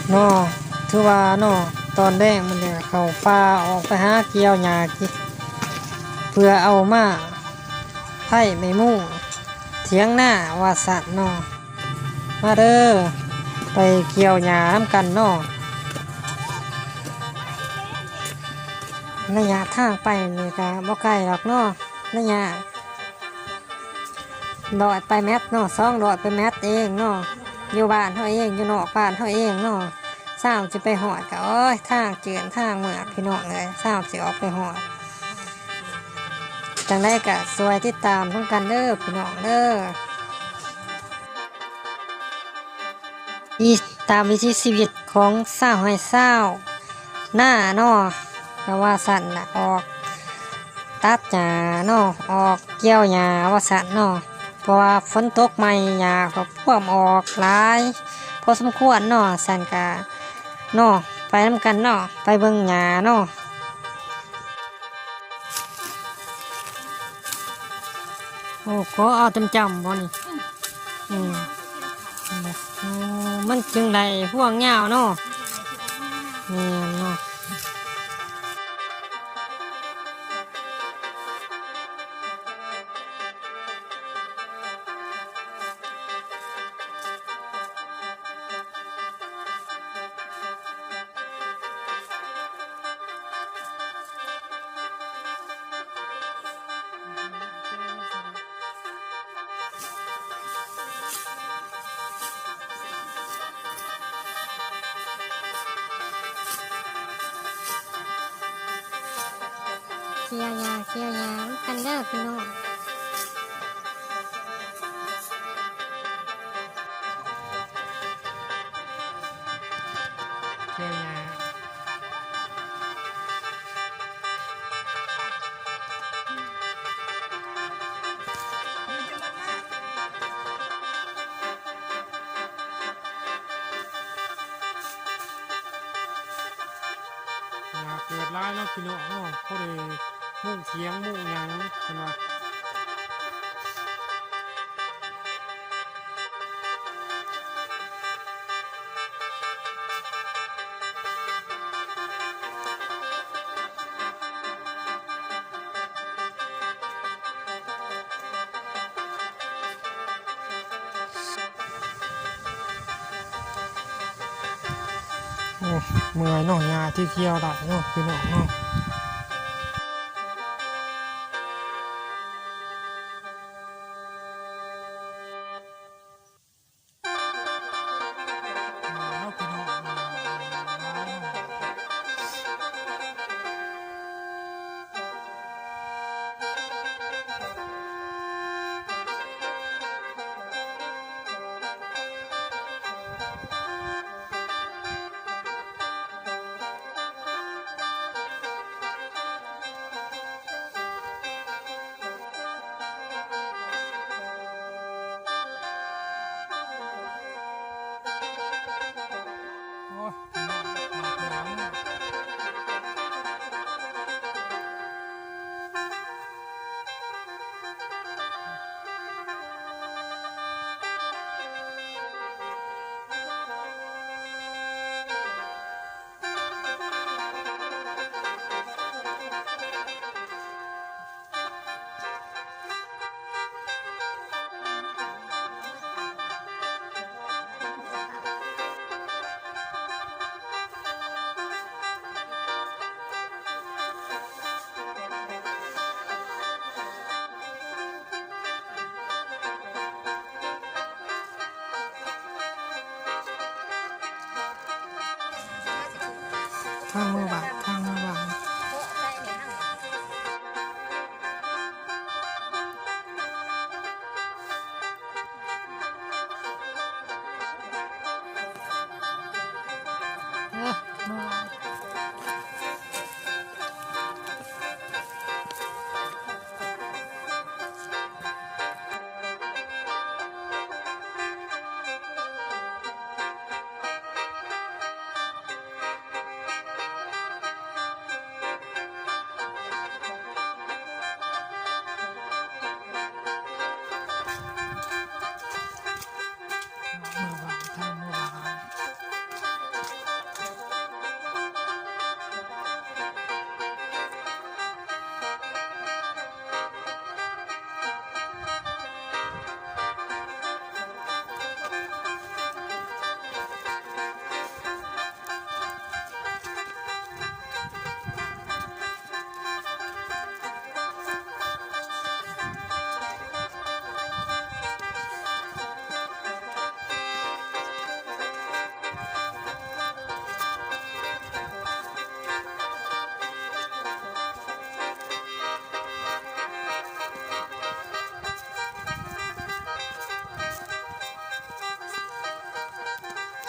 ເນາະ ຖືວ່າເນາະ ຕອນແລງມື້ນີ້ເຂົ້າປ່າອອກໄປຫາກ່ຽວຫຍ້າກິນ ເພື່ອເອົາມາໄຟໄມ້ມຸງຖຽງນາວ່າຊັ້ນເນາະ. ມາເດີ ໄປກ່ຽວຫຍ້ານຳກັນເນາະ. ໄລຍະທາງໄປນີ້ກະບໍ່ໄກດອກເນາະ ໄລຍະ ຮ້ອຍປາຍແມັດເນາະ ສອງຮ້ອຍປາຍແມັດເອງເນາະ ຢູ່ບ້ານເຮົາເອງ ຢູ່ນອກບ້ານເຮົາເອງເນາະ. ຊາວຊິໄປຮອດກະ ໂອ້ຍ ທາງເຈື່ອນທາງເມືອກ ພີ່ນ້ອງເອີຍ ຊາວຊິອອກໄປຮອດ. ຈັ່ງໃດກະຊ່ວຍຕິດຕາມນຳກັນເດີ ພີ່ນ້ອງເດີ. ອີ ຕາມວິຖີຊີວິດຂອງຊາວໄຮ່ຊາວນາເນາະ ກະວ່າຊັ້ນລະ ອອກຕັດຫຍ້າເນາະ ອອກກ່ຽວຫຍ້າວ່າຊັ້ນເນາະ. ເພາະວ່າຝົນຕົກໃໝ່ ຫຍ້າກະພວມອອກຫຼາຍພໍສົມຄວນເນາະ. ຊັ້ນກະເນາະ ໄປນຳກັນເນາະ ໄປເບິ່ງຫຍ້າເນາະ. ໂອ້ ກໍເອົາຈຳຈຳບໍ່ນີ້? ອືມ ໂອ້ ມັນຈຶ່ງໄດ້ພວງຍາວເນາະ. ແມ່ນເນາະ. ກ່ຽວຫຍ້າ ກ່ຽວຫຍ້ານຳກັນເດີ ພີ່ນ້ອງ. ກ່ຽວຫຍ້າ ຫຍ້າເກີດຫຼາຍເນາະ ພີ່ນ້ອງເນາະ ພໍໄດ້ມຸງຖຽງມຸງຫຍັງ ເພິ່ນວ່າ. ໂອ້ ເມື່ອຍເນາະ ຫຍ້າທີ່ກ່ຽວໄດ້ເນາະ ພີ່ນ້ອງເນາະ. ທາງເມືອບ້ານ ທາງເມືອບ້ານ.